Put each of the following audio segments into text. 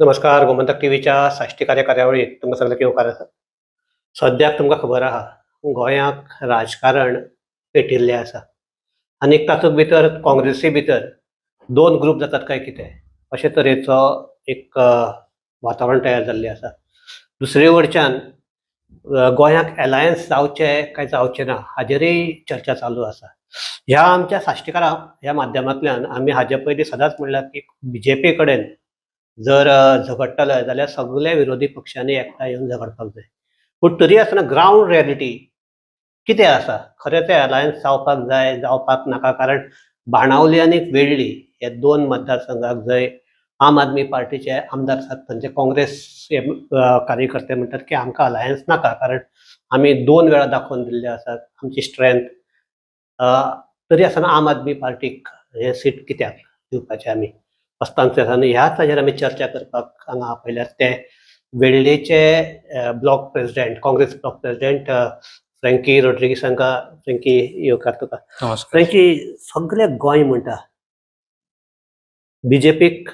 नमस्कार, गोमंतक टीव्हीच्या साश्टीकार ह्या कार्यावळीत तुमकां सगळ्यांक येवकार आसा. सद्याक तुमकां खबर आहा, गोंयाक राजकारण पेटिल्लें आसा आनी तातूंत भितर काँग्रेसी भितर दोन ग्रूप जातात काय कितें अशे तरेचो एक वातावरण तयार जाल्लें आसा. दुसरे वटच्यान गोंयाक एलायन्स जावचें काय जावचें ना हाजेरय चर्चा चालू आसा. ह्या आमच्या साश्टीकारा ह्या माध्यमांतल्यान आमी हाजे पयलीं सदांच म्हणलां की बीजेपी कडेन जर झगडटले जाल्यार सगळे विरोधी पक्षांनी एकठांय येवन झगडपाक जाय. पूण तरी आसतना ग्रावंड रियलिटी कितें आसा, खरें तें अलायन्स जावपाक जाय, जावपाक नाका? कारण बाणावली आनी वेळ्ळी हे दोन मतदारसंघाक जंय आम आदमी पार्टीचे आमदार आसात, थंयचे काँग्रेस हे कार्यकर्ते म्हणटात की आमकां अलायन्स नाका, कारण आमी दोन वेळा दाखोवन दिल्ले आसात आमची स्ट्रेंथ. तरी आसतना आम आदमी पार्टीक हे सीट कित्याक दिवपाचे आमी असतांचे आसा. आनी ह्याच हाजेर आमी चर्चा करपाक हांगा आपयल्यात ते वेळ्ळेचे block president, Congress block president Frankie Rodrigues हांकां. फ्रँकी, येवकार तुका. नमस्कार. फ्रँकी, सगळे गोंय म्हणटा बीजेपीक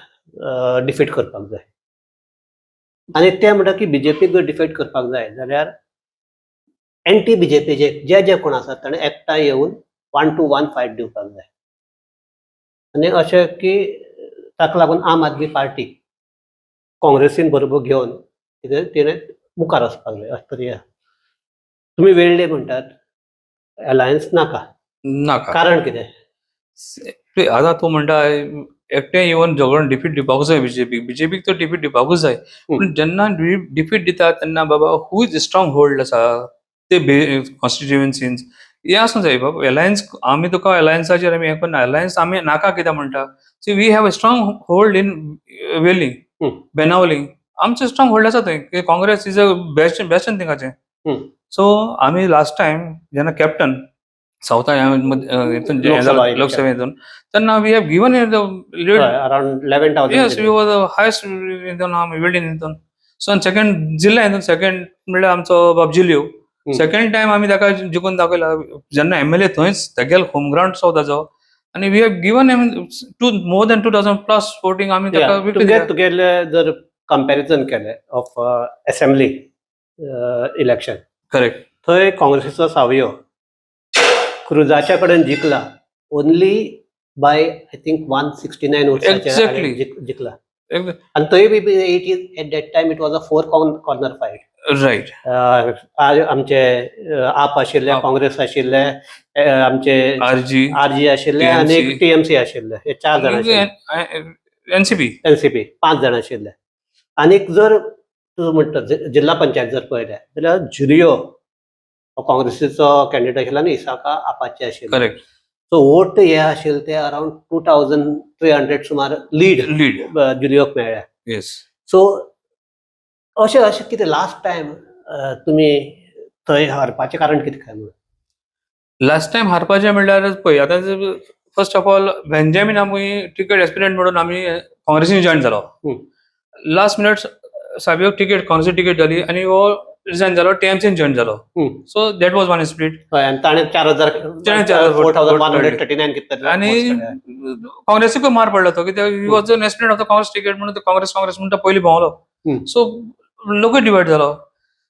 डिफीट करपाक जाय आनी ते म्हणटा की बीजेपीक जर डिफीट करपाक जाय जाल्यार एंटी बीजेपीचे जे जे कोण आसात ताणें एकठांय येवन वन टू वन फायट दिवपाक जाय आनी अशें की ताका लागून आम आदमी पार्टी काँग्रेसीन बरोबर घेवन कितें तिणें मुखार वचपाक जाय अशें तरी आहा. तुमी वेळ्ळे म्हणटात अलायन्स नाका. नाका. कारण कितें? पळय, आतां तूं म्हणटा एकटें येवन झगडून डिफीट दिवपाकूच जाय बीजेपीक. बीजेपीक तर डिफीट दिवपाकूच जाय, पूण जेन्ना डिफीट दिता तेन्ना बाबा हू is strong hold आसा ते कॉन्स्टिट्युएन्सीन हें आसूंक जाय. बाबा, अलायन्स आमी तुका अलायन्साचेर आमी हें करना. अलायन्स आमी नाका कित्याक म्हणटा? See, we have a strong hold in Velli, Benaulim. आमचें स्ट्रॉंग होल्ड आसा थंय. Congress is a best bastion थिंगाचें. सो आमी लास्ट टायम जेन्ना कॅप्टन सावथा हितून जे लोकसभा. लोकसभा हितून तेन्ना we have given the lead. Around 11,000. Yes, we were the highest हितून आमी वेळ्ळीन हितून. सो सेकंड जिल्ल्या हितून सेकंड म्हणल्यार आमचो बाब जुलियो. सेकंड टायम आमी ताका जिखून दाखयला जेन्ना एमएलए थंयच तेगेल होम ग्राउंड सावथाचो आनी we have given him two more than 2,000 plus voting आमी ताका victory तुगे दिल्या. तुगेले जर कंपॅरिझन केलें ऑफ असेंब्ली इलेक्शन, थंय काँग्रेसीचो सावयो क्रुजाच्या कडेन जिखला only by, I think, 169 जिखला. आनी थंय बी it is at that time it was a four corner fight. आमचे आप आशिल्ले, आप. काँग्रेस आशिल्ले, आमचे आरजी. आरजी आशिल्ले TMC. आनी टीएमसी आशिल्ले. हे चार जाण आशिल्ले. एनसीपी. एनसीपी, पांच जाण आशिल्ले. आनीक जर तूं म्हणटा जिल्हा पंचायत जर पळयलें जाल्यार जुलियो हो काँग्रेसीचो कॅन्डिडेट आशिल्लो आनी इसाका आपाचे आशिल्ले. सो वोट हे आशिल्ले ते अरावंड 2,300 सुमार लीड लीड. जुलियोक मेळ्ळ्या. सो अशें अशें कितें लास्ट टायम तुमी थंय हारपाचें कारण कितें काय म्हणून? लास्ट टायम हारपाचें म्हणल्यार पळय, आतां फर्स्ट ऑफ ऑल बेंजामीन आमी टिकेट एस्पिरंट म्हणून आमी काँग्रेसीन जॉयन जालो. लास्ट मिनट साबियोक टिकेट, काँग्रेसी टिकेट जाली आनी हो रिजायन जालो, टीएमसीन जॉयन जालो. So that was one split. हय, आनी ताणें 4,000 ताणें 4,000 4,139 कितें. आनी काँग्रेसीकूय मार पडलो तो, कित्याक he was an aspirant of the Congress ticket म्हणून काँग्रेस काँग्रेस म्हणटा पयलीं भोंवलो. सो लोकूय डिवायड जालो.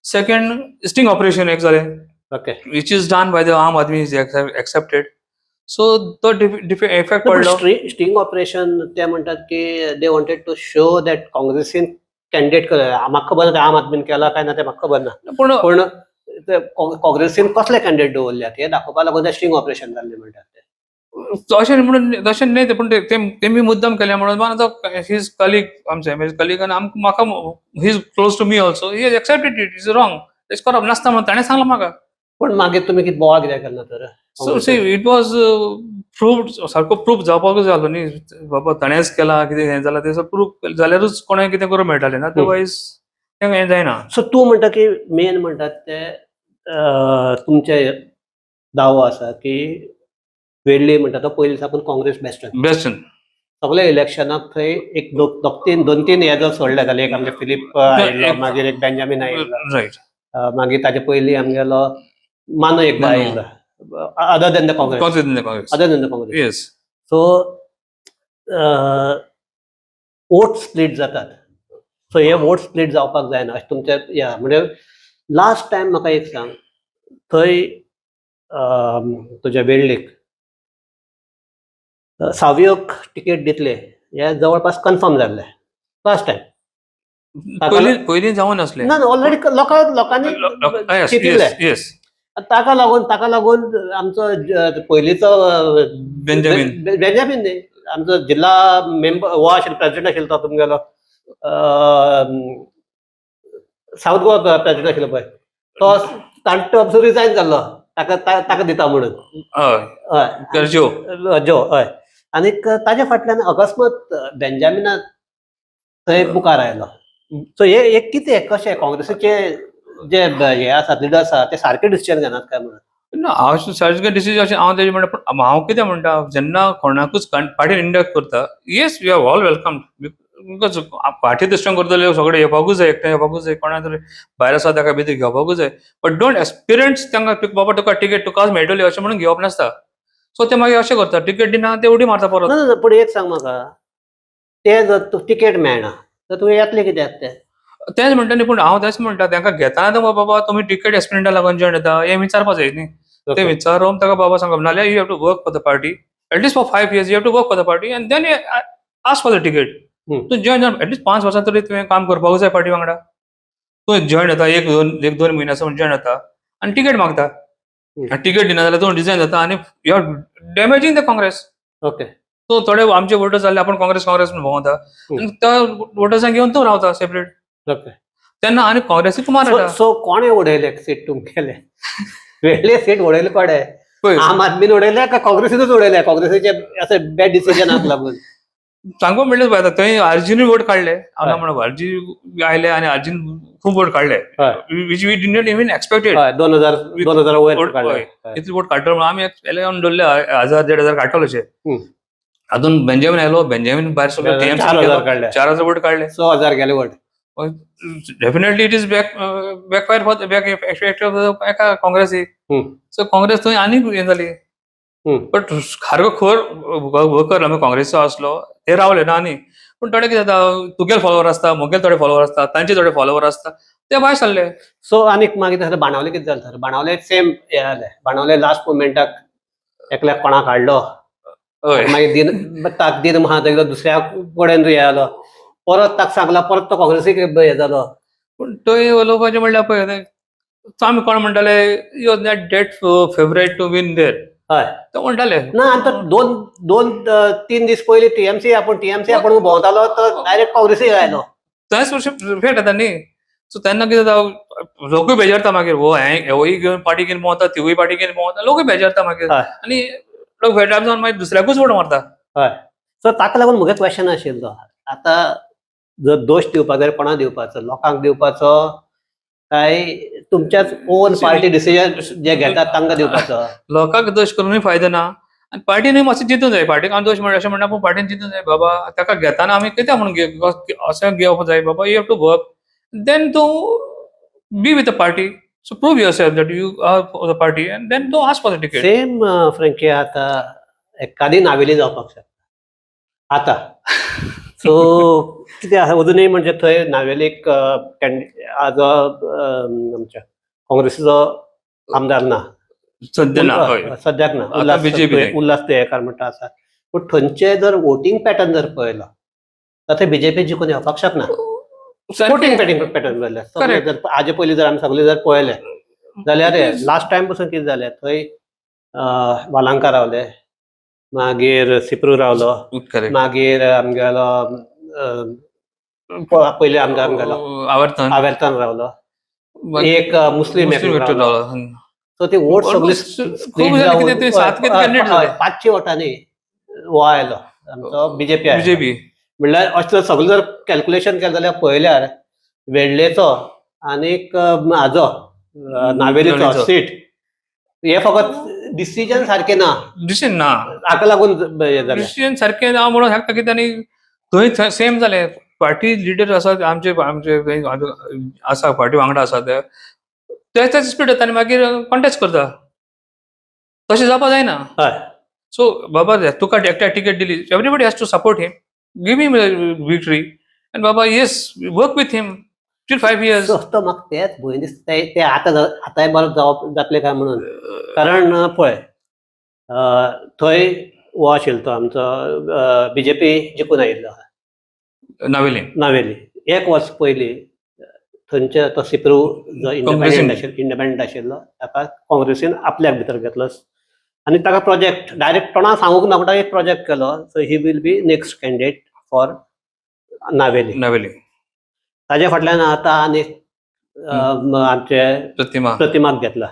सेकंड, स्टिंग ऑपरेशन एक जालें, which is done by the Aam Aadmi is accepted. So तो इफेक्ट पडलो. स्टिंग ऑपरेशन ते म्हणटात की they wanted to show that काँग्रेसीन कॅन्डिडेट म्हाका खबर ना आम आदमीन केला काय ना ते म्हाका खबर ना. पूण पण ते काँग्रेसीन कसले कॅन्डिडेट दवरल्यात हे दाखोवपा लागून ते स्टिंग ऑपरेशन जाल्लें म्हणटात ते. अशें म्हणून तशें न्ही ते, पूण तेमी मुद्दम केलें म्हणून one of the his colleague, आमचे कलीग आनी आमकां म्हाका he is close to me also, he accepted it is wrong, तेच करप नासता म्हणून ताणें सांगलां म्हाका. पण मागीर तुमी कितें बोवाळ कित्याक केलो तर? So see, it was proved, सारको प्रूफ जावपाकूच जालो न्ही बाबा ताणेंच केला कितें हें जालां तें प्रूफ जाल्यारूच कोणें कितें करूंक मेळटालें, अदरवायज तें हें जायना. सो तूं म्हणटा की मेन म्हणटात ते तुमचे दावो आसा की वेळ्ळी म्हणटा तो पयलीं साकून काँग्रेस बेस्टन. बेस्ट. सगल्या इलेक्शनाक थंय एक दोन तीन दोन तीन हे जर सोडले जाल्यार एक आमचे फिलीप आयिल्लो, मागीर एक बेंजामीन आयिल्लो, मागीर ताजे पयलीं आमगेलो मानो एकदां मानो. आयिल्लो, other than the Congress. Congress. Other than the Congress. So vote split जातात. सो हे वोट स्प्लीट जावपाक जायना अशें तुमच्या या म्हणजे लास्ट टायम म्हाका एक सांग, थंय तुज्या वेळ्ळीक सावयोक तिकेट दितले हे जवळपास कन्फर्म जाल्ले लास्ट टायम. पयलीं पयलीं जावन आसलें. ना, ऑलरेडी लोकांनी चितिल्लें. येस. ताका लागून आमचो पयलींचो बेंजामीन. बेंजामीन न्ही, आमचो जिल्हा मेंबर हो आशिल्लो, प्रेसिडेंट आशिल्लो तो तुमगेलो सावथ गोवा प्रेसिडेंट आशिल्लो पळय, तो ताणें रिजायन जाल्लो ताका ताका दिता म्हणून. हय. हय. गरजो. जो हय, आनीक ताज्या फाटल्यान अकस्मात बेंजामिना थंय मुखार आयलो. सो हे एक कितें कशें काँग्रेसीचे जे हे आसात, लिडर्स आसा, ते सारके डिसिजन घेनात काय म्हणून? ना, हांव सारकें डिसिजन अशें हांव तेजें म्हणटा, पूण हांव कितें म्हणटा, जेन्ना कोणाकूच पार्टीन इंडक्ट करता, yes, you are all welcome, because party दृश्टीन करतले सगळे येवपाकूच जाय, एकठांय येवपाकूच जाय, कोणा तरी भायर आसा ताका भितर घेवपाकूच जाय. बट don't एस्पिरंट्स तांकां बाबा तुका टिकेट तुकाच मेळटली अशें म्हणून घेवप नासता. सो ते मागीर अशें करता, टिकेट दिना, ते उडी मारता परत. ना ना, पूण एक सांग म्हाका, ते जर तुका टिकेट मेळना तर तुवें येतले कित्याक ते? तेंच म्हणटा न्ही, पूण हांव तेंच म्हणटा, तांकां घेतना तर बाबा तुमी टिकेट एस्पिरंटा लागून जॉयन जाता हें विचारपा जाय न्ही. ते विचारून ताका बाबा सांगप, नाल्यार you have to work for the party at least for 5 years, you have to work for the party and then ask for the ticket. तूं जॉयन जावन एटलिस्ट 5 वर्सां तरी तुवें काम करपाकूच जाय पार्टी वांगडा. तूं जॉयन जाता एक दोन, एक दोन म्हयन्याचो जॉयन जाता आनी टिकेट मागता आनी टिकेट दिना जाल्यार तूं रिजायन जाता आनी you are damaging the Congress. तूं थोडे आमचे वोटर्स जाल्ले आपूण काँग्रेस काँग्रेस म्हणून भोंवता आनी त्या वोटर्सांक घेवन तूं रावता सेपरेट. तेन्ना आनी काँग्रेसीक मार येता. सो कोणे उडयले सीट तुमगेले? वेळ्ळे सीट उडयले कोणे? पळय, आम आदमीन उडयले काय काँग्रेसीनूच उडयले, काँग्रेसीचे असे बॅड डिसिजनाक लागून? सांगू म्हणलें पळय, आतां थंय आरजीनूय वोट काडले, हांव ना म्हणून, आरजी आयले आनी आरजीन खूब वोट काडले, which we didn't even expected. हय, 2000, 2000 वयर काडले. इतले वोट काडटलो म्हणून आमी पयले दवरले, हजार 1500 काडटलो अशे. अजून बेंजामीन आयलो, बेंजामीन भायर सरलो, टीएमसी. 4000 काडले. 4000 वोट काडले. 6000 गेले vote. Definitely it is backfire for back effect एका काँग्रेसी. सो काँग्रेस थंय आनीक हें जाली. बट सारको खर वर्कर आमी काँग्रेसीचो आसलो, ते रावले ना. आनी पूण थोडे कितें जाता, तुगेले फॉलोवर आसता, म्हगेले थोडे फॉलोवर आसता, तांचे थोडे फॉलोवर आसता, ते भायर सरले. सो आनीक मागीर तशें बाणावले कितें जालें सर? बाणावले सेम हें जालें, बाणावले लास्ट मुमेंटाक एकल्याक कोणाक हाडलो. मागीर दिन ताक दिन महादेव दुसऱ्या कडेन हें जालो, परत ताका सांगला, परत तो काँग्रेसीक हें जालो. पूण थंय उलोवपाचें म्हणल्यार पळय, आमी कोण म्हणटाले, you are not that favourite to win there. ते म्हणटाले. ना, आनी तो दोन दोन तीन दीस पयलीं टीएमसी आपूण, टीएमसी आपूण भोंवतालो, तो डायरेक्ट काँग्रेसीक आयलो. थंयच वर्ष फेट जाता न्ही. सो तेन्ना कितें जाता, लोकूय बेजारता मागीर, हो हें होय घेवन पार्टी घेवन भोंवता, तिवूय पार्टी घेवन भोंवता, लोकूय बेजारता मागीर. आनी लोक फेटाप जावन मागीर दुसऱ्याकूच वोट मारता. हय, सो ताका लागून म्हगे क्वेश्चन आशिल्लो, आतां जर दोश दिवपाक जाल्यार कोणाक दिवपाचो? लोकांक दिवपाचो काय तुमच्याच ओन पार्टी डिसिजन जे घेतात तांकां दिवपाचो? लोकांक दोश करूनय फायदो ना आनी पार्टीनूय मातशें चिंतूंक जाय. पार्टीक हांव दोश म्हणटा अशें म्हणटा, पूण पार्टीन चिंतूंक जाय बाबा, ताका घेताना आमी कित्याक म्हणून अशें घेवप जाय बाबा, you have to work, then तूं be with the party, so prove yourself that you are for the party and then तूं ask for the ticket. Same Frankie, आतां एकादी नावेली जावपाक शकता आतां. सो कितें आसा अजुनूय म्हणजे थंय नावेलीक आज आमच्या काँग्रेसीचो आमदार ना. सद्या ना, हय. सद्याक ना. आता उल्हास BJP नाही. उल्हास तुयेंकार म्हणटा आसा, पूण थंयचे जर वोटींग पॅटर्न जर पळयलो तर थंय बीजेपी जिखून येवपाक शकना. वोटींग पॅटर्न जाल्यार सगळे जर हाजे पयलीं जर आमी सगळे जर पळयले जाल्यार लास्ट टायम पसून कितें जालें, थंय वालांकार रावले, मागीर सिप्रू रावलो, मागीर आमगेलो पयले आमदार आमगेलो आवर्तन. आवेर्तन रावलो, एक मुस्लीम मुस्लीम एकलो एकटो रावलो. रावलो. सो ती वोट सगळी Almost खूब जाले कितें ते, सात कितें कॅन्डिडेट जाले. 500 वोटांनी हो आयलो आमचो बीजेपी आयलो. बीजेपी. म्हणल्यार अशें जर सगळें जर कॅल्क्युलेशन केलें जाल्यार पळयल्यार वेडलेचो आनीक हाजो नावेलीचो नावेलीचो. सीट हे फकत डिसिजन सारकें ना. डिसिजन ना. हाका लागून हें जालें. डिसिजन सारकें ना म्हणून शकता की तांणी थंय सेम जालें. पार्टी लिडर आसा आमचे, आमचे थंय आसा, पार्टी वांगडा आसा, ते तेच तेच स्पीड जाता आनी मागीर कॉन्टेस्ट करता. तशें जावपा जायना. सो बाबा, तुका एकट्या टिकेट दिली, everybody has to support him, give him victory. आनी बाबा, yes, work with him till 5 years. So तो म्हाका तेच भंय दिसता, ते ते आतां आतांय बरो जावप जातलें काय म्हणून. कारण पळय, थंय हो आशिल्लो तो आमचो बीजेपी जिखून आयिल्लो. नावेली. नावेली. एक वर्स पयलीं थंयचे तो सिप्रू जो काँग्रेसीन. इंडिपेंडंट आशिल्लो, ताका काँग्रेसीन आपल्याक भितर घेतलो आनी ताका प्रोजेक्ट डायरेक्ट कोणाक सांगूंक ना, म्हणटा एक प्रोजेक्ट केलो, so he will be next candidate for Navelim. Navelim. ताजे फाटल्यान आतां आनी आमचे प्रतिमा. प्रतिमाक घेतला.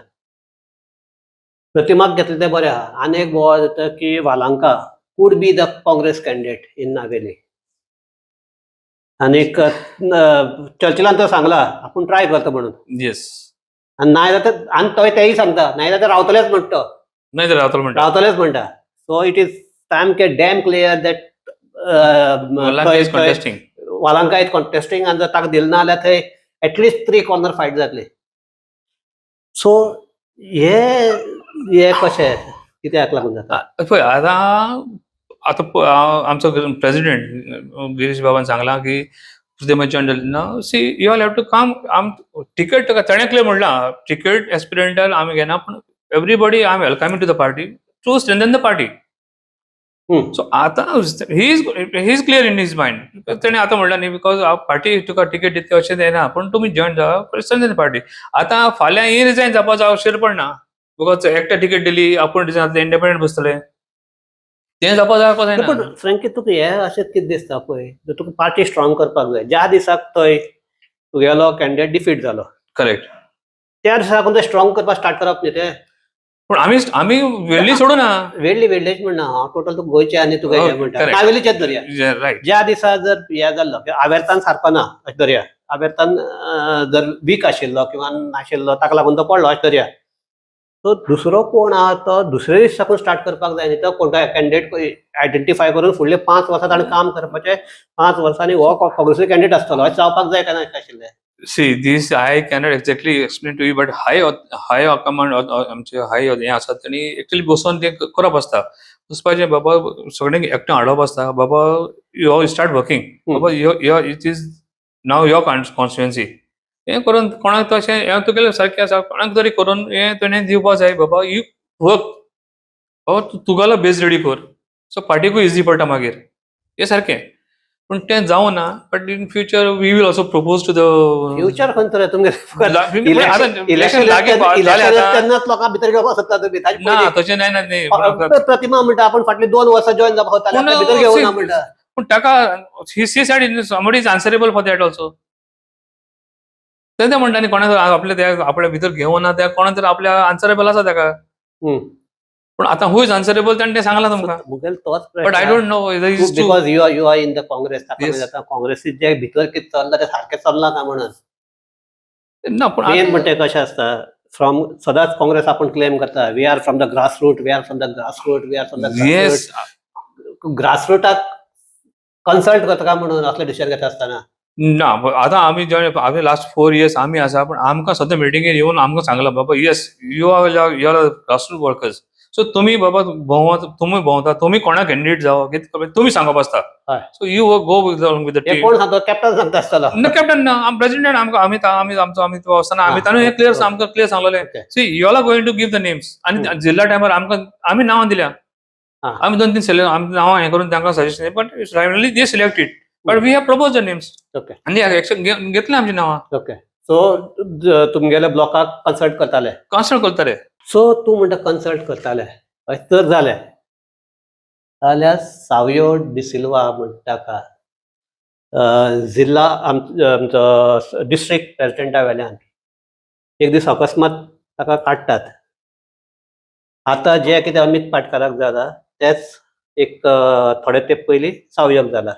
प्रतिमाक घेतले तें बरें आहा. आनी एक बोवाळ जाता की Valanka could be the Congress candidate in Navelim. आनीक चर्चिलान तर सांगला आपूण ट्राय करता म्हणून. आनी नाय जाल्यार, आनी तो तेय सांगता, नाय जाल्यार रावतलेच म्हणटा तो. नाही तर रावतलो म्हणटा. रावतलेच म्हणटा. सो it is सामकें dam clear that Valanka is contesting. Valanka is contesting आनी जर ताका दिलें ना जाल्यार थंय एटलिस्ट थ्री कॉर्नर fight जातली. सो हे हे कशें कित्याक लागून जाता? पळय, आतां आतां आमचो प्रेसिडेंट गिरीश बाबान सांगलां की प्रतिमा जॉईन जाली ना, see, you all have to come. आम टिकेट ताका ताणें क्लियर म्हणलां, टिकेट एस्पिरंटान आमी घेना, पूण everybody I am welcoming to the party to strengthen the party. So आतां he is clear in his mind. तेणें आतां म्हणलां न्ही, because party तुका टिकेट दितली अशें जायना, पूण तुमी जॉईन जावा, स्ट्रेंथन पार्टी. आतां फाल्यां ही रिजायन जावपाचो अवशर पडना, because एकट्या टिकेट दिली, आपूण रिजायन जातले, इंडिपेंडंट बसतले, तें जावपा जावपा जायना. पूण फ्रँकी, तुका हें अशें कितें दिसता पळय, जर तुका पार्टी स्ट्रॉंग करपाक जाय, ज्या दिसाक थंय तुगेलो कॅन्डिडेट डिफीट जालो, त्या दिसाकून ते स्ट्रॉंग करपाक स्टार्ट करप न्ही ते. पूण आमी आमी वेळ्ळी सोडू ना. वेडली वेडलेच म्हणना हांव, टोटल तुका गोंयचे आनी तुका हें म्हणटा. नावेलीचेच धरया. ज्या दिसा जर हे जाल्लो, आवेर्तान सारको ना अशें धरया, आवेर्तान जर वीक आशिल्लो किंवा नाशिल्लो, ताका लागून तो पडलो अशें धरया, सो दुसरो कोण आहा तो दुसरे दीस साकून स्टार्ट करपाक जाय न्ही. तो कोण कॅन्डिडेट आयडेंटिफाय करून फुडले 5 वर्सां ताणें काम करपाचें, 5 वर्सांनी हो काँग्रेसी कॅन्डिडेट आसतलो अशें जावपाक जाय काय ना आशिल्लें? See, this I cannot exactly explain to you, but high command, आमचे हाय हें आसा, तेणी एक्चुअली बसोन तें करप आसता. वचपाचें बाबा, सगळ्यांक एकटें हाडप आसता, बाबा you start working, बाबा yo it is now your constituency. हें करून कोणाक तशें हें तुगेलें सारकें आसा, कोणाक तरी करून हें तुवें दिवपा जाय, बाबा you work, बाबा तूं तुगेलो बेज रेडी कर, सो पार्टीकूय इजी पडटा मागीर. हें सारकें, पूण तें जावना, but in future we will also propose to the future खंय तर तुमगे? इलेक्शन लागीं जालें आतां. तेन्नाच लोकां भितर घेवपाक सोदता तुमी ताजे ना पयलीं. तशें जायना न्ही. प्रतिमा म्हणटा आपण फाटली 2 वर्सां जॉईन जावपाक सोदता, पूण भितर घेवना म्हणटा. पूण ताका he said somebody is answerable for that also. तें म्हणटा न्ही, कोणा तर आपल्या त्या आपल्या भितर घेवना, त्या कोणा तर आपल्या आन्सरेबल आसा ताका. पूण आतां who is answerable, ताणें तें सांगलां तुमकां. मुगेल तोच. But I don't know. Because you are in the Congress, ताका जाता काँग्रेसीत जे भितर कितें चल्लां तें सारकें चल्लां काय म्हणून. ना, पूण मेन म्हणटा कशें आसता, फ्रॉम सदांच काँग्रेस आपूण क्लेम करता, we are from the grass root, we are from the grass root, we are from the ग्रासरुटाक consult करता काय म्हणून असले डिसिजन घेता आसतना. ना, आतां आमी जॉयन, आमी लास्ट 4 इयर्स आमी आसा, पूण आमकां सद्दां मिटिंगेर येवन आमकां सांगलां, बाबा yes, you are grassroot workers, so तुमी बाबा भोंवत, तुमी भोंवता, तुमी कोणा कॅन्डिडेट जावं कितें खबर तुमी सांगप आसता. So you go with the हे कोण सांगता? कॅप्टन सांगता आसतलो. ना, कॅप्टन ना, प्रेसिडेंट आमकां आमी आमी आमचो आमी तो आसतना आमी ताणें हें क्लियर आमकां क्लियर सांगलेलें, see, you all are going to give the names. आनी जिल्ला टायमार आमकां आमी नांवां दिल्या. आमी दोन तीन सिलेक्ट आमी नांवां हें करून तांकां suggestion, but finally they selected, but we have propose the names. आनी एक्शन घेतले आमची नांवां. ओके, सो तुमगेल्या ब्लॉकाक कन्सल्ट करताले? कन्सल्ट करताले. सो तूं म्हणटा कन्सल्ट करताले, हय तर जालें जाल्यार सावयो डिसिल्वा म्हणटा ताका जिल्ला आमचो डिस्ट्रिक्ट प्रेसिडेंटा वेल्यान एक दीस अकस्मात ताका काडटात. आतां जें कितें अमीत पाटकाराक जाला तेच एक थोडे तेंप पयलीं सावयोक जाला.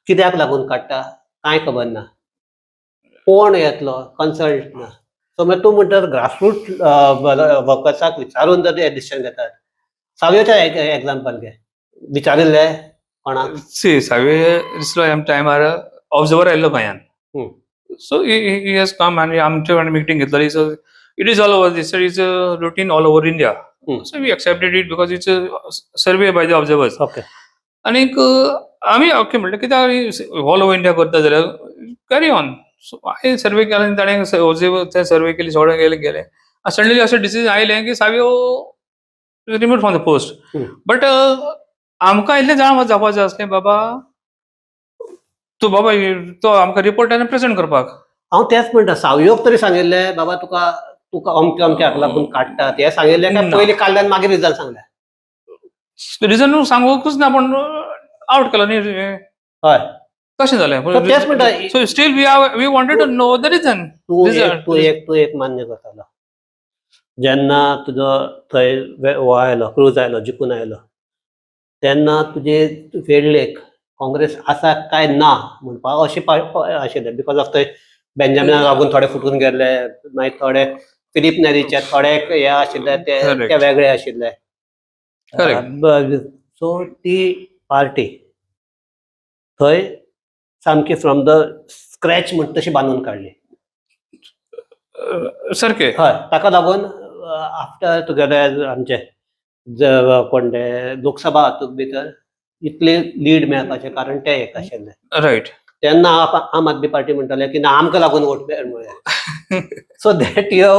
कित्याक लागून काडटा कांय खबर ना, कोण येतलो कन्सल्ट ना. सो मागीर तूं म्हणटा ग्रासरूट वर्कर्साक विचारून जर डिसिजन घेतात, सावयोचें एग्जाम्पल घे, विचारिल्लें कोणाक? सी, सावय दिसलो टायमार ऑब्जर्वर आयिल्लो गोंयान. So he has come आनी आमचे कडेन मिटींग घेतलेली. So it is all over, this is routine all over India. So we accepted it because it's a survey by the observers. आनीक आमी ओके म्हणलें, कित्याक ऑल ओवर इंडिया करता जाल्यार कॅरी ऑन. सो हांवें सर्वे केलें आनी ताणें ते सर्वे केली, सगळें गेले गेले. सडनली अशें डिसिजन आयलें की Savio remove from the post. But आमकां इतलें जाणा जावपाक जाय आसलें, बाबा तूं बाबा तो आमकां रिपोर्ट ताणें प्रेजेंट करपाक. हांव तेंच म्हणटा, सावयोक तरी सांगिल्लें बाबा तुका तुका अमके अमके हाका लागून काडटात हें सांगिल्लें काय? ना. पयलीं काडल्यान मागीर रिजन सांगलें? रिजन सांगूकच ना, पूण आवट केलो न्ही. हय. कशें जालें? So तेच म्हणटा. So still we wanted to know the reason. तूं Result. एक तूं एक तूं एक मान्य करतालो, जेन्ना तुजो थंय हो आयलो, क्रूज आयलो, जिखून आयलो, तेन्ना तुजे वेडलेक काँग्रेस आसा काय ना म्हणपाक अशें आशिल्लें, because of थंय बेंजामिनाक लागून थोडे फुटून गेल्ले, मागीर थोडे फिलीप नेरीचे थोडे हे आशिल्ले ते ते वेगळे आशिल्ले. सो ती पार्टी थंय सामकी फ्रॉम the scratch म्हण तशी बांदून काडली. सारकें. हय, ताका लागून आफ्टर तुगेले आमचे कोण ते लोकसभा हातूंत भितर इतले लीड मेळपाचें कारण तें एक आशिल्लें. तेन्ना आम आदमी पार्टी म्हणटाले की ना, आमकां लागून वोट मेळ्ळे. सो that यो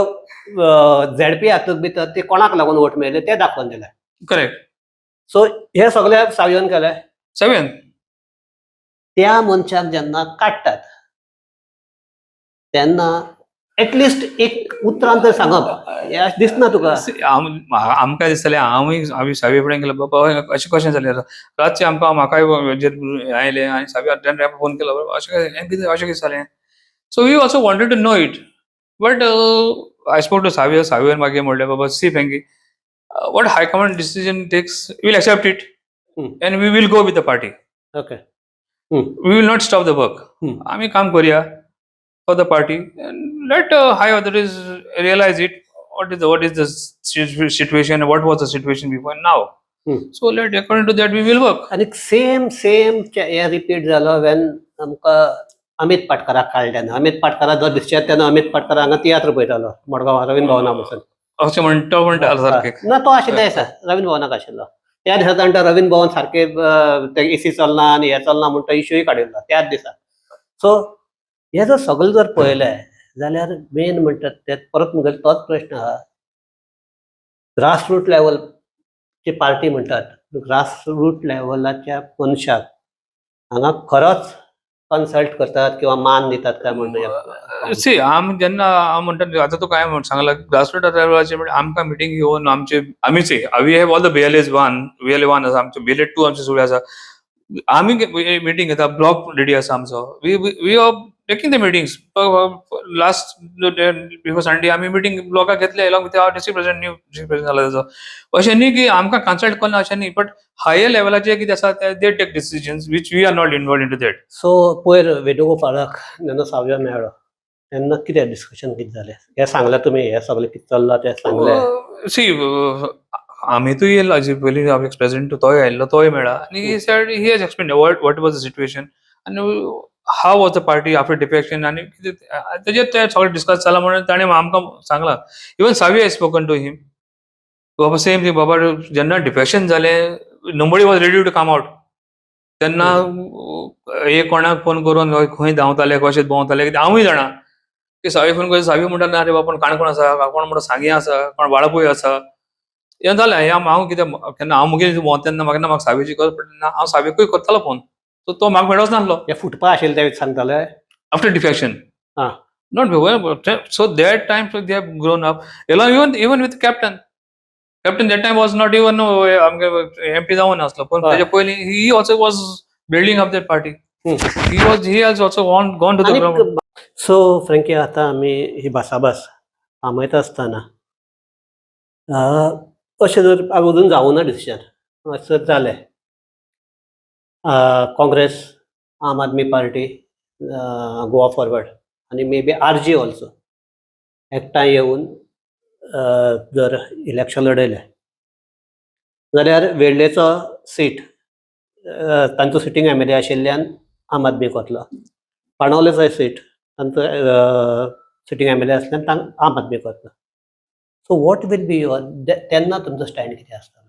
झेडपी हातूंत भितर ते कोणाक लागून वोट मेळ्ळे ते दाखोवन दिले. सो हे सगळे सावयोन केले. सेवन. त्या मनशाक जेन्ना काडटात तेन्ना एटलिस्ट एक उतरान तर सांगप हें अशें दिसना तुका? आमकां दिसतालें, हांवूय आमी सावी फुडें गेलो, बाबा अशें कशें जालें? रातचें आमकां म्हाकाय आयलें आनी सावी फोन केलो, अशें हें कितें, अशें कितें जालें? So we also wanted to know it, but I spoke to Savio. सावियोन मागीर म्हणलें, बाबा see Franky, what high command decision takes, we'll accept it and we will go with the party. We will not stop the work. आमी काम करूया for the party and let high authorities realize it, what is the situation, what was the situation before, now. So let according to that we will work. आनी same same हे repeat जालो when आमकां अमित पाटकराक काडले तेन्ना. अमित पाटकराक जो दिसचे तेन्ना अमित पाटकर हांगा तियात्र पळयतालो मडगांव रवींद्र भवना बसून. अशें म्हणटा म्हणटा सारकें. ना, तो आशिल्लो आसा, रवींद्र भवनाक आशिल्लो त्या दिसा. ताणें रवींद्र भवन सारकें ते एसी चलना आनी हें चलना म्हूण तो इश्यूय काडिल्लो त्याच दिसा. सो हे जर सगळें जर पळयलें जाल्यार मेन म्हणटात ते परत म्हगेलो तोच प्रश्न आहा, ग्रास रूट लेवलची पार्टी म्हणटात, ग्रास रूट लेवलाच्या मनशाक हांगा खरोच कन्सल्ट करतात किंवा मान दितात काय म्हणून? सी, आम जेन्ना हांव म्हणटा, आतां तूं काय सांगला, ग्रासरूट लेवलाचे म्हणजे आमकां मिटींग घेवन आमचे आमीच, we have all the BLAs one, BLA one आसा आमचे, बीएलए टू आमचे सगळे आसा. आमी मिटींग घेता, ब्लॉक रेडी आसा आमचो. We are taking the meetings. Last before Sunday आमी मिटींग ब्लॉकाक घेतले along with our district president, new district president जाला ताजो. अशें न्ही की आमकां कन्सल्ट करना, अशें न्ही, बट हायर लेवलाचे कितें आसा ते they take decisions which we are not involve into that. So पयर वेणुगोपाळाक जेन्ना सावयो मेळ्ळो तेन्ना कितें डिस्कशन कितें जालें हें सांगलें तुमी? हें सगळें कितें चल्लां तें सांगलें? सी, आमितूय येयलो पयलीं, एक्स प्रेसिडेंट तोय आयिल्लो, तोय मेळ्ळा आनी he said, he has explain what was the situation आनी how was the party after defection आनी कितें तेजेर ते सगळें डिस्कस जालां म्हणून ताणें आमकां सांगलां. Even Savio has spoken to him, बाबा सेम थिंग, बाबा जेन्ना डिफेक्शन जालें, nobody was ready to come out तेन्ना. एक कोणाक फोन करून खंय धांवताले, कशें भोंवताले कितें हांवूय जाणा की सावी फोन करून सावी म्हणटा, ना रे बाबा, काणकोण आसा कोण, म्हणटा सांगे आसा कोण, वाळपय आसा. हें जालें. हें हांव कितें केन्ना हांव मुगेर भोंवता तेन्ना म्हाका म्हाका सावीची गरज पडली ना, हांव सावीकूय करतालो फोन, सो तो म्हाका मेळोच नासलो. हे फुटपा आशिल्ले ते सांगताले? After defection. Not before. So that time, so they have grown up along, even with captain. Captain that time was not even आमगे MP जावन आसलो, पण तेच्या पयलीं he also was building up that party. He has also gone to the ground. So Franky, आतां आमी ही भासाभास थांबयता आसतना अशें जर अजून जावना डिसिजन, अशें जर जालें, काँग्रेस, आम आदमी पार्टी, गोवा फॉरवर्ड आनी may be RG also एकठांय येवन जर इलेक्शन लडयलें जाल्यार वेर्लेचो सीट तांचो सिटींग एमएलए आशिल्ल्यान आम आदमीक वतलो, बाणावलेचोय सीट तांचो सिटींग एमएलए आसल्यान आम आदमीक वतलो. So what will be your, तेन्ना तुमचो स्टँड कितें आसतलो?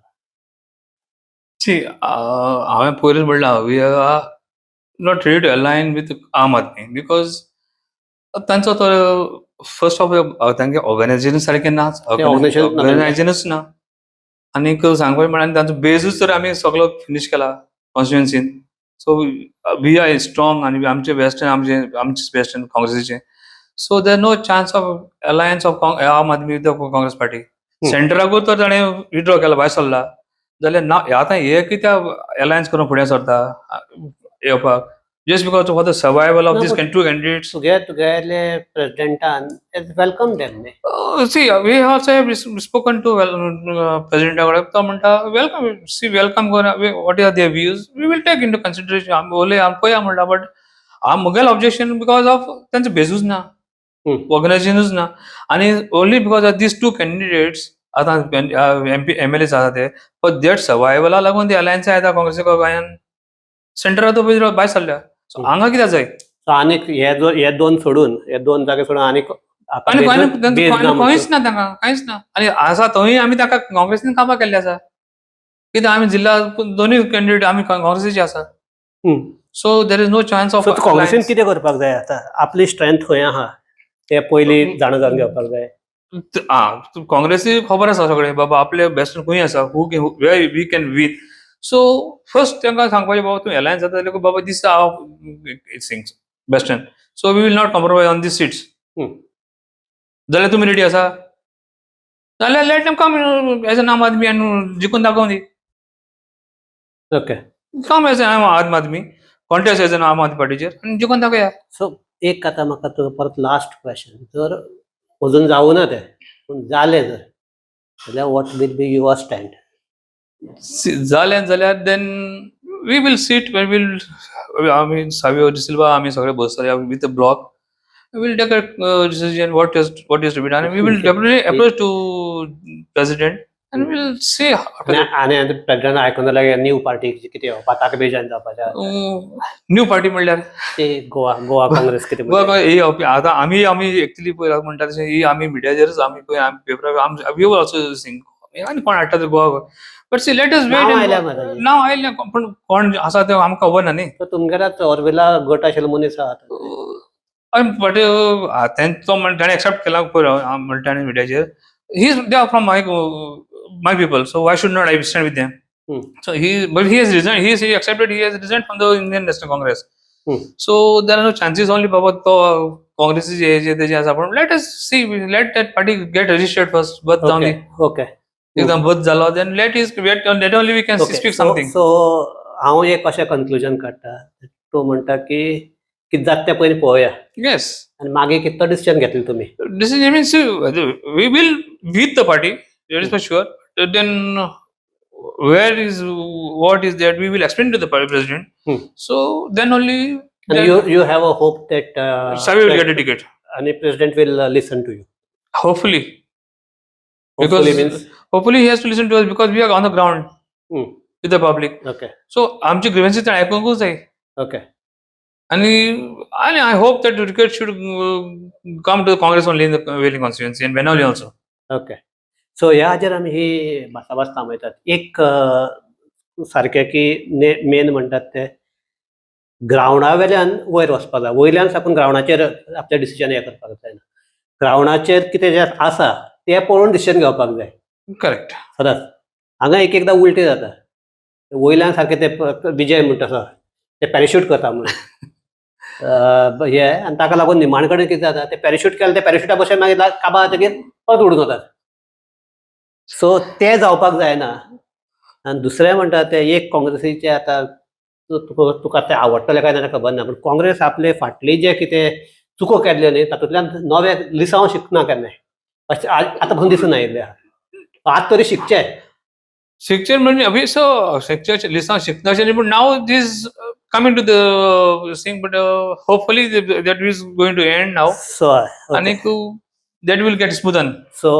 सी, हांवें पयरूच म्हणलां, we are not ready to align with Aam Aadmi because तांचो तो फर्स्ट ऑफ तांगे ऑर्गनायझेशन सारकें नाच. Organization ना. ऑर्गनायझेशनूच ना. आनीक सांगपाचें म्हळ्यार तांचो बेजूच तर आमी सगळो फिनीश केला कॉन्स्टिट्युएन्सीन. सो we are strong आनी आमचे वेस्टर्न आमचे वेस्टर्न काँग्रेसीचे, so there no chance of alliance of Aam Aadmi with the Congress party. सेंटराकूच तर ताणें विड्रॉ केला, भायर सरला जाल्यार ना. आतां हे कित्याक अलायन्स करून फुडें सरता येवपाक, just because for the survival of ना, these but- two candidates? तुगे तुगेले प्रेसिडेंटान welcome them न्ही? See, we also have spoken to president कडेन. तो म्हणटा welcome, C welcome करून what are their views we will take into consideration. आमी उलय, आमी पळया म्हणटा. बट म्हगेलें ऑब्जेक्शन because of तांचो बेजूच ना, ऑर्गनायझेशनूच ना आनी only because of these two candidates. आतां एमपी एमएलएस आसा ते फॉर that सर्वायवला लागून ते अलायन्स येता काँग्रेसी गोंयान. सेंटराक तो भायर सरल्या, सो हांगा कित्याक जाय? सो आनीक हे जो हे दोन सोडून, हे दोन जागे सोडून आनीक आतां आनी बेज ना म्हणटा. खंयच ना तांकां, कांयच ना. आनी आसा थंय आमी ताका काँग्रेसीन कामां केल्ली आसा. कित्याक आमी जिल्ला दोनूय कॅन्डिडेट आमी काँग्रेसीचे आसा. So there is no chance of so काँग्रेसीन कितें करपाक जाय आतां? आपली स्ट्रेंथ खंय आहा ते पयलीं जाणा जावन घेवपाक जाय. आं, काँग्रेसी खबर आसा सगळें बाबा आपले बेस्ट खंय आसा, who where we can win. So first तांकां सांगपाचें, बाबा तूं एलायन्स जाता जाल्यार बाबा these are things bastion, so we will not compromise on these seats. जाल्यार तुमी रेडी आसा जाल्यार let them come as an Aam Aadmi आनी जिखून दाखोवन दी. Come as an Aam Aadmi, contest as an Aam Aadmi पार्टीचेर आनी जिखून दाखया. सो एक आतां म्हाका तुका परत लास्ट क्वेश्चन. जर अजून जावना तें, पूण जालें जर जाल्यार what will be your stand? जालें जाल्यार then we will sit, we will आमी सावियो डिसिल्वा आमी सगळे बसतले with the bloc, will take a decision what is to be done. We will definitely approach to president and will see. आनी आनी president आयकून जाल्यार new party कितें येवपा, ताका बी जॉयन जावपाचें? न्यू पार्टी म्हणल्यार? ते गोवा गोवा काँग्रेस कितें गोवा म्हणटा. ही आतां आमी एक्चुली पळय म्हणटा तशें ही आमी मिडियाचेरच आमी पळय, आमी पेपरार आमी we also sing आनी कोण हाडटा ते Goa. But see, let us नांव आयल्या वेट. मरे. नांव आयलें, पूण कोण आसा तें आमकां खबर ना न्ही. सो तुमगेल्या चोरविला गट आशिल्लो मनीस आहा. बट तो ताणें एक्सेप्ट केला पयर म्हणटा मिडियाचेर, he is they are from my people, so why should not I stand with them? So he but he has resign, he accepted, he has resign from the Indian National Congress. So there are no chances only बाबा तो काँग्रेसीचे हे जे तेजे आसा. पण let us see, let that party get registered first. बद जावन दी. एकदम बद जालो then let is let only we can speak something. So हांव एक अशें कन्क्लुजन काडटा, तूं म्हणटा की कितें जाता तें पयलीं पळोवया. येस. आनी मागीर कितलो डिसिजन घेतले तुमी? Decision means we will with the party, that is for sure. Then where is, what is that, we will explain to the party president. So then only आनी you have a hope that Savio will get a ticket. आनी president will listen to you? Hopefully. Hopefully Because- means? Hopefully he has to listen to us because we are on the ground with the public. So आमची ग्रीव्हन्सीस ताणें आयकूंकूच जाय. आणि I hope that ticket should come to Congress only in the Velim constituency and Benaulim also. Okay, so ह्या हाजेर आमी ही भासाभास थांबयतात. एक सारकें की मेन म्हणटात ते ग्रावंडा वेल्यान वयर वचपाक जाय. वयल्यान साकून ग्रावंडाचेर आपलें डिसिजन हें करपाक जायना. ग्रावंडाचेर कितें जें आसा तें पळोवन डिसिजन घेवपाक जाय. करेक्ट. सदांच हांगा एक एकदां उलटें जाता. वयल्यान सारकें ते विजय म्हणटा तसो ते पॅराशूट करता म्हणून हे आनी ताका लागून निमाण कडेन कितें जाता, ते पॅराशूट केलें, ते पॅराशुटा भशेन मागीर काबार जातकीर परत उडून वतात. सो ते जावपाक जायना. आनी दुसरें म्हणटा ते एक काँग्रेसीचे आतां तुका ते आवडटलें काय ना खबर ना, पूण काँग्रेस आपले फाटली जे कितें चुको केल्ल्यो न्ही, तातूंतल्यान नवे लिसांव शिकना केन्नाय अशें आतां पसून दिसून आयिल्लें आहा. आतां तरी शिकचें. शिक्षण म्हणजे अभि सो शिक्षण लिसांव शिकनाशें, पण now this coming to the thing, but hopefully that is going to end now. So आनी that will get smoothen. So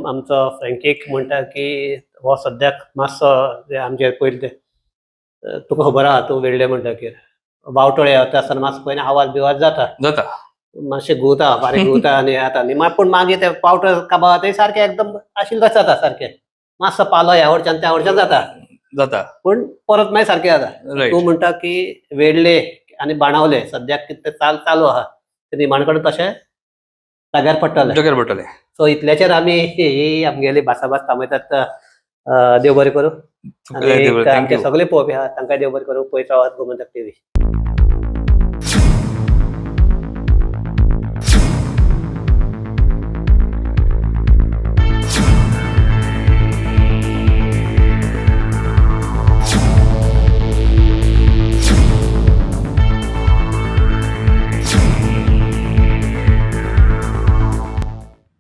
आमचो फ्रँकीक म्हणटा की हो सद्याक मातसो जे आमचे पयलीं ते तुका खबर आहा, तूं वेडले म्हणटकीर बावटळे वता आसतना मातसो पयलीं आवाज बिवाज जाता. जाता. मातशें घुंवता, बारीक घुंवता आनी जाता न्ही. पूण मागीर ते पावटर काबार ते सारकें एकदम आशिल्लें तशें जाता सारकें. मातसो पालो ह्या वटच्यान त्या वटच्यान जाता. जाता. पूण परत मागीर सारकें जाता. रायट. तूं म्हणटा की वेडले आनी बाणावले सद्याक कितें चाल चालू आहा ते निमाण कडेन तशें जाग्यार पडटलें. जाग्यार पडटलें. सो इतल्याचेर आमी ही आमगेली भासाभास थांबयतात. देव बरें करूं. तुका देव आनी आमचे thank you. सगळे पळोवपी आहा तांकां देव बरें करूं. पळयत रावात गोमंतक टीव्ही.